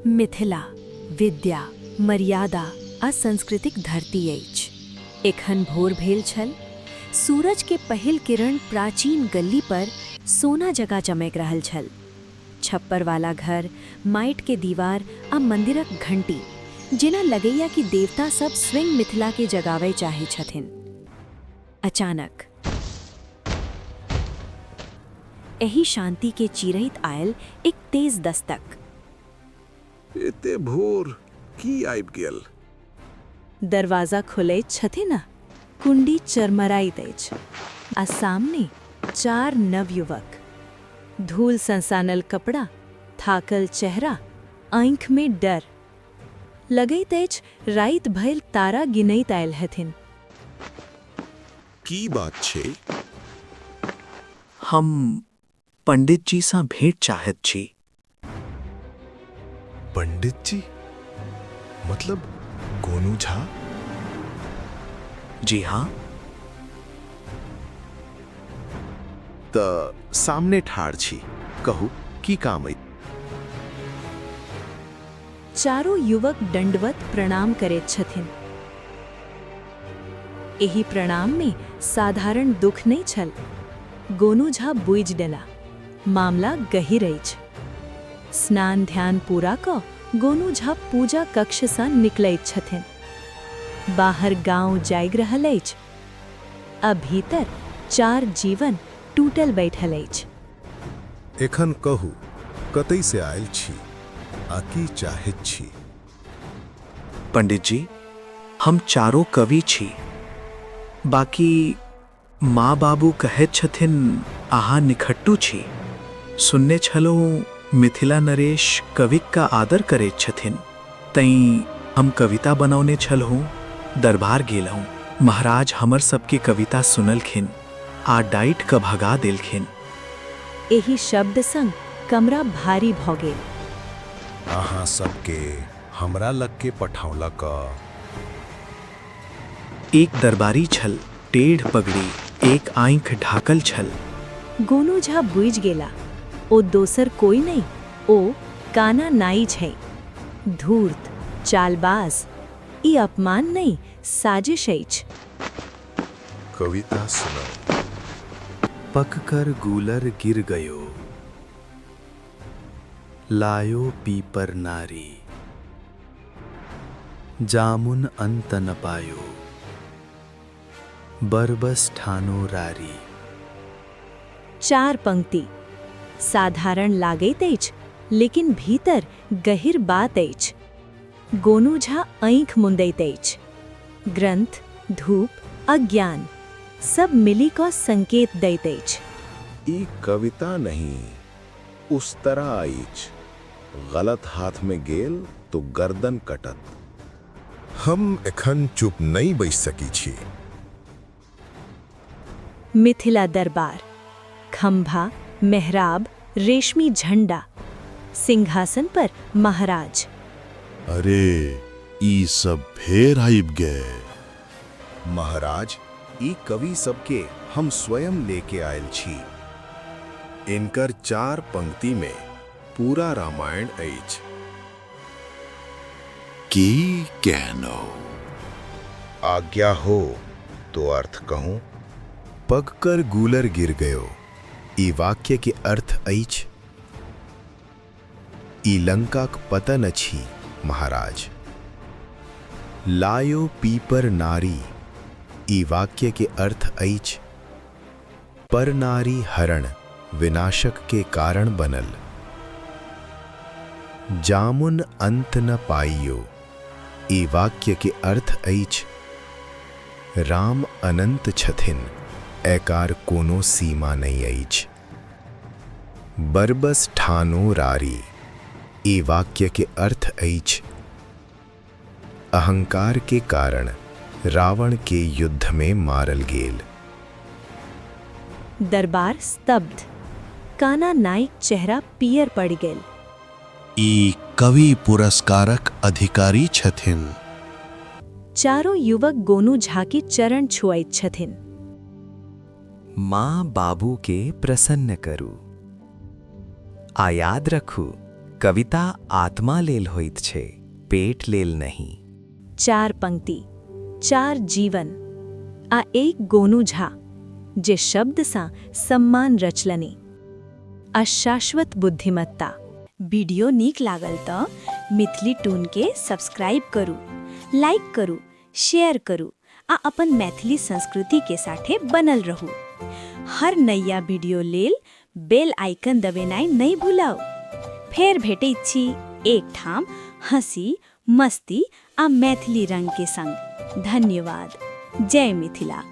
मिथिला विद्या, मर्यादा आ संस्कृतिक धरती अछि। एखन भोर भेल छल। सूरज के पहिल किरण प्राचीन गल्ली पर सोना जकाँ चमैक रहल छल। छप्पर वाला घर, माइट के दीवार आ मंदिरक घंटी, जेना लगैया कि देवता सब स्वयं मिथिला के जगावय चाहै छथिन। अचानक एहि शांति के चीरैत आयल एक तेज दस्तक। एते भोर की आबि गेल? दरवाजा खोलैत छथि न कुंडी चरमराइत अछि आ सामने चार नवयुवक। धूल सँ सानल कपड़ा, थाकल चेहरा, आँखि मे डर। लगैत अछि राति भरि तारा गिनैत आयल हेथिन। की बात छै? हम पंडितजी सँ भेंट चाहैत छी। पंडितजी? मतलब गोनू झा? जी हाँ। तऽ सामने ठाढ़ छी, कहू की काम अछि? चारू युवक दण्डवत प्रणाम करैत छथिन। एहि प्रणाम मे साधारण दुख नहि छल। गोनू झा बुझि गेला, मामला गहीर अछि। स्नान ध्यान पूरा कऽ गोनू झा पूजा कक्ष सँ निकलैत छथिन। बाहर गाँव जागि रहल अछि आ भीतर चार जीवन टूटल बैठल अछि। एखन कहू, कतय से आयल छी आ की चाहैत छी? पंडितजी, हम चारो कवि छी। बाकी माँ बाबू कहैत छथिन अहाँ निखट्टू छी। सुनने छलहुँ मिथिला नरेश कविक का आदर करैत छथिन। तैं हम कविता बनौने छलहुँ, दरबार गेलहुँ। महाराज हमर सबके कविता सुनलखिन आ डाँटि कऽ भगा देलखिन। एहि शब्द संग कमरा भारी भऽ गेल। अहाँ सबके हमरा लग के पठौलक? एक दरबारी छल, टेढ़ पगड़ी, एक आँखि ढाकल छल। गोनू झा बुझि गेला, ओ दोसर कोई नहि, ओ काना नाई छै। धूर्त, चालबाज। ई अपमान नहि, साजिश अछि। कविता सुनाउ। पककर गूलर गिर गयो, लायो पीपर नारी। जामुन अंत न पायो, बरबस ठानो रारी। चार पंक्ति साधारण लागैत अछि, लेकिन भीतर गहिर बात अछि। गोनू झा आँखि मुंदैत अछि। ग्रंथ, धूप आ ज्ञान सब मिलि कऽ संकेत दैत अछि। ई कविता नहि, उस्तरा अछि। गलत हाथ में गेल तो गर्दन कटत। हम एखन चुप नै बैसि सकी छी। मिथिला दरबार, खंभा, मेहराब, रेशमी झंडा, सिंहासन पर महाराज। अरे, ई सब फेर आबि गेल! महाराज, ई कवि सबके हम स्वयं लेके आयल छी। इनकर चार पंक्ति में पूरा रामायण अछि। की कहलहुँ? आज्ञा हो तो अर्थ कहूँ? पककर गूलर गिर गयो, ई वाक्य के अर्थ अछि। ई लंकाक पतन अछि महाराज। लायो पीपर नारी, ई वाक्य के अर्थ अछि। परनारी हरण विनाशक के कारण बनल। जामुन अंत न पाइयो, ई वाक्य के अर्थ अछि। राम अनंत छथिन, एकर कोनो सीमा नहि अछि। बरबस ठानो रारी, ई वाक्य के अर्थ अछि। अहंकार के कारण रावण के युद्ध में मारल गेल। दरबार स्तब्ध। काना नाइक चेहरा पीयर पड़ि गेल। ई कवि पुरस्कारक अधिकारी छथिन। चारो युवक गोनू झा के चरण छुअैत छथिन। माँ बाबू के प्रसन्न करू आ याद रखू। कविता आत्मा लेल होइत छै, पेट लेल नहि। चार पंक्ति, चार जीवन, आ एक गोनू झा, जे शब्दसँ सम्मान रचलनि। आ शाश्वत बुद्धिमत्ता। वीडियो नीक लागल तँ मिथिली टून के सब्सक्राइब करू, लाइक करू, शेयर करू आ अपन मैथिली संस्कृति के साथे बनल रहू। हर नया वीडियो लेल बेल आइकन दबेनाइ नहि भूलाउ। फेर भेटैत छी एकठाम हँसी, मस्ती आ मैथिली रंग के संग। धन्यवाद। जय मिथिला।